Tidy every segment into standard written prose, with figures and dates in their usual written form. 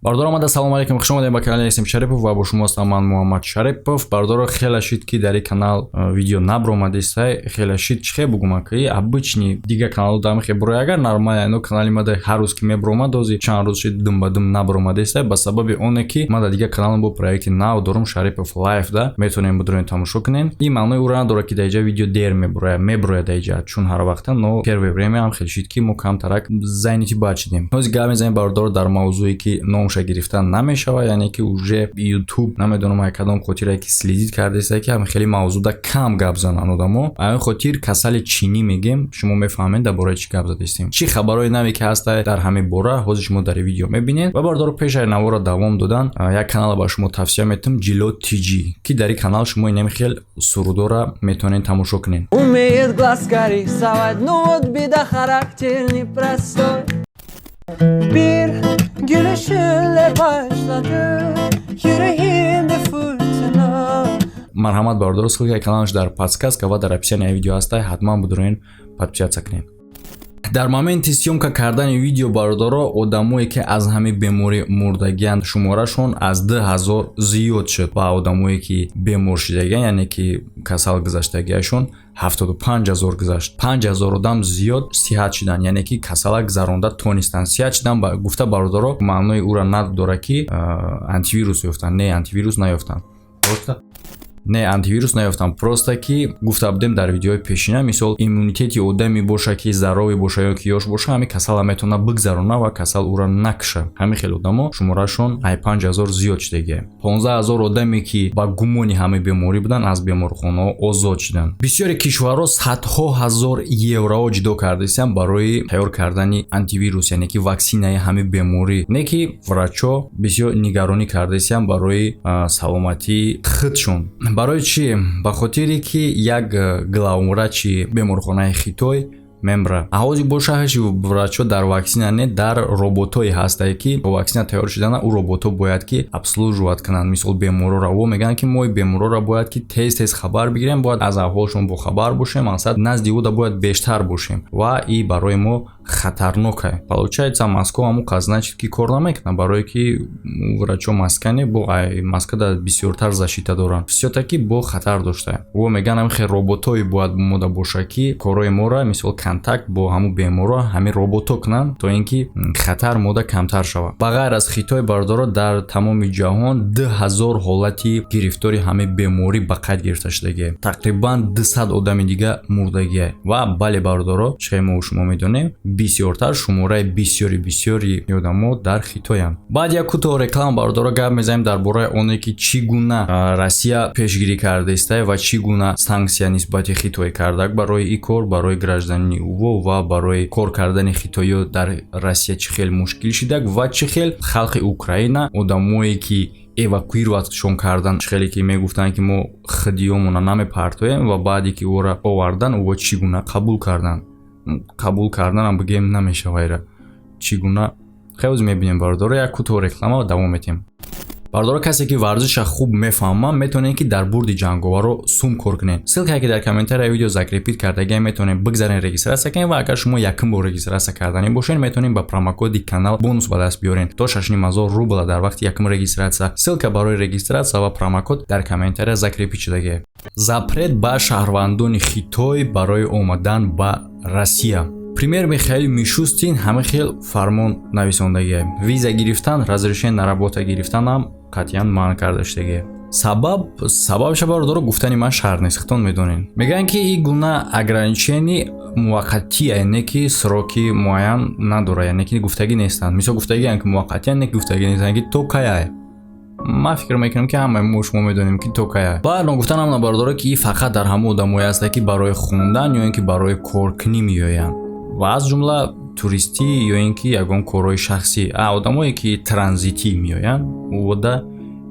Бардор омада, салому алейкум, хуш омадем ба канали Исм Шарипов ва бо шумо ҳастам ман, Муҳаммад Шарипов. Бардоро, хеле шид, ки дар ин канал видео набромадистай. Хеле шид, чӣ хел бугум, ки обычный дига каналҳо дам хе бурои, агар нормально ино канали ма ҳар рӯз ки мебромад, ози чанд рӯз шид дум ба дум набромадистай, ба сабаби оне ки ман дар дига каналам бо проекти нав дорум, Шарипов Лайф да метавонем бидурем, тамошо кунем. Ин маънои ӯро надорад, ки дар иҷа видео дер мебурояд, мебурояд дар иҷа чун ҳар вақта, но первое время ҳам хеле шид, ки мо камтарак занятый бад шидем. Ҳози гап мезанем, бардор, дар мавзӯе ки номша гирифтан намешавад, яъне ки уже Ютуб, намедонам ай кадом хотире ки следить кардааста, ки ҳам хеле мавзӯъда кам гап зананд одамо. Ай хотир касали чинӣ мегем, шумо мефаҳмед, дар бораи чӣ гап задистем, чӣ хабарҳои наве ки ҳаста дар ҳамин бора, ҳозир шумо дар видео мебинед. Ва бардоро, пеш ай наворо давом додан, як канала ба шумо тавсия метавам, Ҷило ТЖ, ки дар ин канал шумо инами хел сурудора метавонед тамошо кунед. Умеет глазка рисовать, ну вот беда, характер непростой. Bir gülüşünle başladı yüreğimde fırtına. Марҳамат, бардоро, ссылкаи каналаш дар подсказка ва дар описанияи видео ҳаста, ҳатман будурен, подписаться кунед. Дар моменти съёмка кардани видео, бародаро, одамое ки аз ҳамин беморӣ мурдагианд, шуморашон аз 2000 зиёд шуд ва одамое ки бемор шудагианд, яъне ки касал гузаштагиашон, 75 000 гузашт. 5000 одам зиёд сиҳат шуданд, яъне ки касала гузаронда тонистанд. Сиҳат шудан гуфта, бародаро, маънои ӯро надорад, ки антивирус ёфтанд. Не, антивирус наёфтанд, не, антивирус наёфтам. Просто ки гуфта будем дар видеои пешина, мисол, иммунитети одаме боша, ки здоровый боша ё ки ёш боша, ҳамин касала метавона бигзарона ва касал ӯро накша. Ҳамин хел одамо шуморашон ай 5000 зиёд шудагия. 15 000 одаме ки ба гумони ҳамин беморӣ буданд, аз беморхонаҳо озод шуданд. Бисёре кишварҳо садҳо ҳазор евроҳо ҷудо кардастанд барои тайёр кардани антивирус, яъне ки ваксинаи ҳамин беморӣ. Не ки врачо бисёр нигаронӣ кардастанд барои саломатии худшон. Барои чӣ? Ба хотире ки як главврачи беморхонаи Хитой мемра. Ҳози боша, ҳаши врачо дар ваксина не, дар роботҳое ҳастае, ки ваксина тайёр шудана, ӯ роботҳо бояд ки обслуживать кунанд, мисол, беморора. Во мегӯянд, ки мо беморора бояд ки тез тез хабар бигирем, бояд аз аҳволшон бохабар бошем, мақсад, назди ӯда бояд бештар бошем ва и барои мо хатарнок. Получается, Москва ҳамон, значит, ки кор намекунад, барое ки врачо маскане бо маскада бисёртар защита доранд, всё-таки бо хатар дошта. Во мегӯянд, ҳамин хел роботҳое бояд мода боша, ки корҳои моро, мисол, контакт бо ҳамун беморро ҳамин роботҳо кунанд, то ин ки хатар мода камтар шавад. Ба ғайр аз Хитой, бардоро, дар тамоми ҷаҳон 2000 ҳолати гирифтори ҳамин беморӣ ба қайд гирифта шудагие, тақрибан 200 одами дига мурдагие. Ва бале, бардоро, чихел мо шумо медонем, бисёртар шумораи бисёри бисёри одамо дар Хитоянд. Баъд як кӯтоҳ реклама, бардоро, гап мезанем дар бораи оне, ки чӣ гуна Россия пешгирӣ кардаиста ва чӣ гуна санксия нисбати Хитой кардак барои ин кор, барои гражданини ӯво ва барои кор кардани хитоиё дар Россия чӣ хел мушкил шидак ва чӣ хел халқи Украина, одамое ки эвакуироватшон кардан, чӣ хеле ки мегуфтанд, ки мо хидиёмона намепартоем, ва баъде ки ӯро овардан, ӯво чӣ гуна қабул карданд. Қабул карданам бигем намешава, ира чӣ гуна хеле мебинем. Бародаро, як кӯтоҳ реклама ва давом метиҳем. Бардора, касе ки варзиша хуб мефаҳмам, метавонед, ки дар бурди ҷанговарро сум кор кунед. Ссылкае ки дар комментарияи видео закрепить кардагиам, метавонед бигзарен, регистрация кунед. Ва агар шумо якум бор регистрация карданӣ бошед, метавонед ба промокоди канал бонус ба даст биёред то 6500 рубла дар вақти якум регистрация. Ссылка барои регистрация ва промокод дар комментария закрепить шудагиа. Запрет ба шаҳрвандони Хитой барои омадан ба Россия. Премьер Михаил Мишустин ҳама хел фармон нависондагия. Виза гирифтан, разрешение на работа гирифтанам қатъиян манъ карда шудагия. Сабаб, сабабша, бародаро, гуфтани ман шарт нест, худтон медонед. Мегӯянд, ки ин гуна ограничение муваққатия, яъне ки сроки муайян надорад, яъне ки гуфтагӣ нестанд. Мисол, гуфтагианд, ки муваққатия, не, гуфтагӣ нестанд, ки то кая. Ман фикр мекунам, ки ҳамаи мо шумо медонем, ки то кая. Баъд ногуфтанам на, бародаро, ки ин фақат дар ҳамон одамое ҳаста, ки барои хондан ё ин ки барои коркунӣ меоянд ва аз ҷумла туристӣ ё ин ки ягон корҳои шахсӣ. Одамое ки транзитӣ меоянд, ода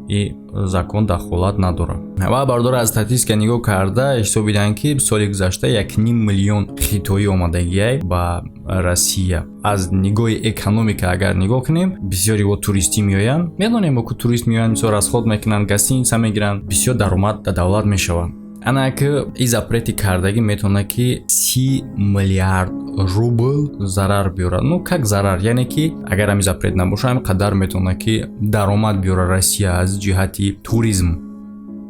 и закон дахолат надорад. Ва, бардор, аз статистика нигоҳ карда ҳисоб бидиҳанд, ки соли гузашта 1,5 миллион хитоӣ омадагиай ба Россия. Аз нигоҳи экономика агар нигоҳ кунем, бисёри во туристӣ меоянд, медонем, ку турист меоянд, мисол, расход мекунанд, гостиница мегиранд, бисёр даромад дар давлат мешавад. Ана ки и запрети кардагӣ метавонад, ки 30 миллиард рубл зарар биёрад. Ну как зарар, яъне ки агар ҳамин запрет набошад, ҳамин қадар метавонад, ки даромад биёрад Россия аз ҷиҳати туризм.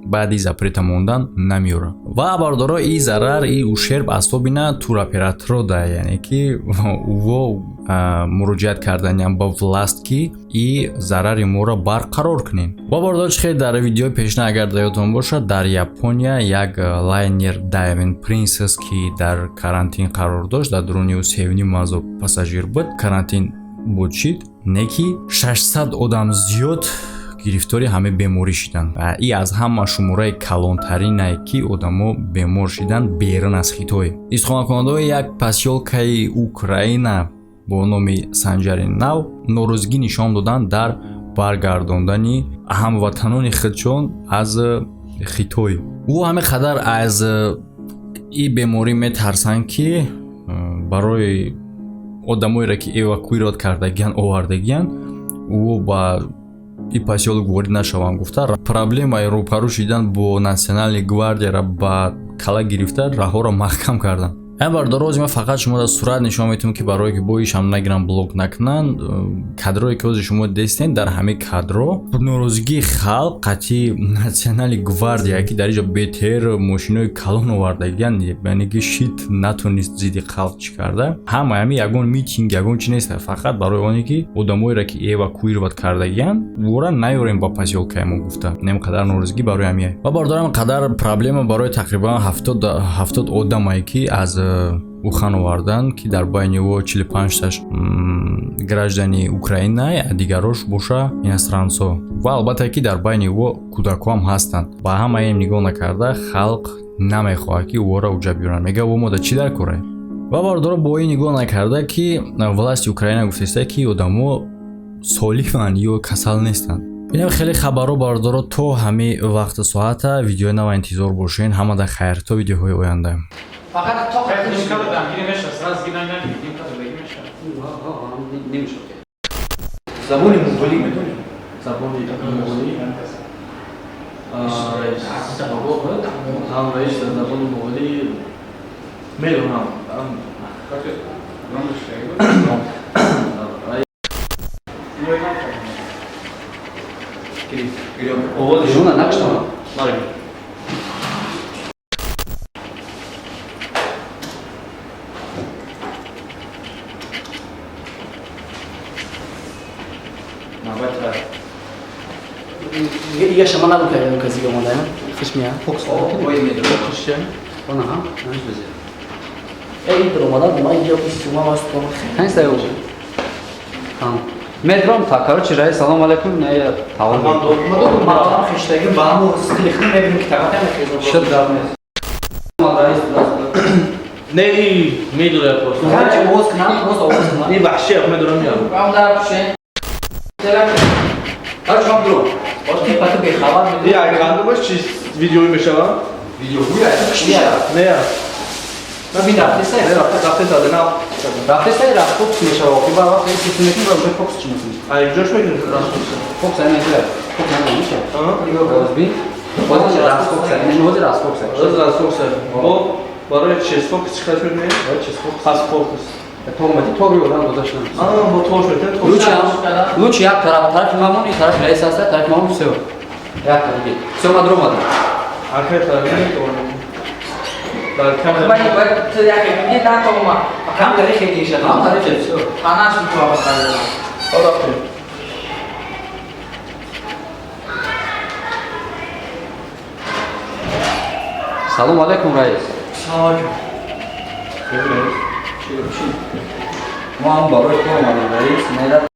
Баъди запрета мондан намеёрад. Ва, бародаро, и зарар, и ущерб особенно туроператоро да, яъне ки уво муроҷиат карданиям ба власть, ки и зарари моро барқарор кунем. Ва, бародаро, чӣ хеле дар видеои пешина, агар дар ёдтон бошад, дар Япония як лайнер Diamond Princess, ки дар карантин қарор дошт, дар дуруни ӯ 3,5 ҳазор пассажир буд, карантин буд шид, не ки 600 одам зиёд гирифтори ҳамаи беморӣ шиданд. И аз ҳама шумораи калонтаринае, ки одамо бемор шиданд берун аз Хитой. Истиқоматкунандаҳои як посёлкаи Украина бо номи Санҷари Нав норозигӣ нишон доданд дар баргардондани ҳамватанони худшон аз Хитой. Ӯ ҳамин қадар аз и беморӣ метарсанд, ки барои одамоеро, ки эвакуировать кардагиянд, овардагиянд, ӯ ба и посёлок ворид нашаванд гуфта, проблемаи рӯпарӯ шидан бо национальный гвардияро ба кала гирифта, раҳоро маҳкам карданд. Ай, бародаро, ҳозир ман фақат шумо дар сурат нишон метавонам, ки барое ки боишам нагирам, блок накунанд. Кадрое ки ҳозир шумо дестен, дар ҳамаи кадро норозигии халқ қатъи национальный гвардия, ки дар инҷо БТР, мошинои калон овардагиянд, яъне ки шит натонист зидди халқ чӣ карда. Ҳама ҳами ягон митинг, ягон чи нест, фақат барои оне ки одамоеро, ки эвакуировать кардагиянд, вора наёрем ба посёлкаи мо гуфта, нем қадар норозигӣ барои ҳамия. Ва, бародарам, қадар проблема барои тақрибан 70 одамае, ки аз Ухан овардан, ки дар байни ӯ 45таш граждани Украина, дигарош боша иностранцо. Ва албатта, ки дар байни ӯ кӯдакҳо ҳам ҳастанд. Ба ҳамаи нигоҳ накарда, халқ намехоҳад, ки ӯро уҷа биёранд, мега ӯ мода чӣ дар кора. Ва, бародаро, бо ин нигоҳ накарда, ки власти Украина гуфтааста, ки одамо солиманд ё касал нестанд. Инам хеле хабарҳо, бародаро, то ҳамин вақту соата. Видеои нава интизор бошен. Ҳамада хайр, то видеоҳои оянда. Фақат то Сразу намешад. Забони муғулӣ медонӣ? Забони муғулӣ. Ҳам, раис, забони муғулӣ медонам. Жуна накштама. Марги. Ига шама набуд кардам, казига омадаям. Хиш мия. Фокус. Она ха? Эй, омадан, ма ига писума вастон. Кани сай уже. Там. Медром та, короче, раис, салом алейкум, не тавон. Ма хиштаги ба ҳаму стилихни мебинем, ки тағата мехезам. Шуд гап нест. Раис. Не, и медонам просто. Короче, овоз кунам, просто овоз кунам. Не, ваҳши, медонам я. Вам дар пушен. Короче, вам друг. Бош ки пату бехабар И агар чи видеои мешава? Видео гуя, кишти. Не. Ма бин рафтеса. Не, рафта, рафта зада на. Рафтеса, рафт фокус мешава. Охи ба вақт систем мекунем ва уже фокус чи мекунем. А иҷош мекунем рафта. Фокус ай мекунем. Фокус ай мекунем. Аҳа. Боз бин. Боз рафт фокус ай. Не, ҳозир рафт фокус ай. Боз рафт фокус ай. Бо барои чиз фокус чи хаш мекунем? Барои чиз фокус. Пас фокус. То омади, то рӯи одам дода шудам. Аа, бо тош мекунем, тош. Лучше, лучше як тараф, тарафи мамон, и тарафи раис аст, тарафи мамон, всё. Як тараф. Всё, ма дуромадам. Акай тараф метавонем. Дар камера. Бай, бай, ту як не та то ма. Кам тариқе гиша, кам тариқе, всё. Анаш битва бахарила. Рафтем. Салом алейкум, раис. Салом алейкум. Мо ҳам барои кор омадем, раис. Мера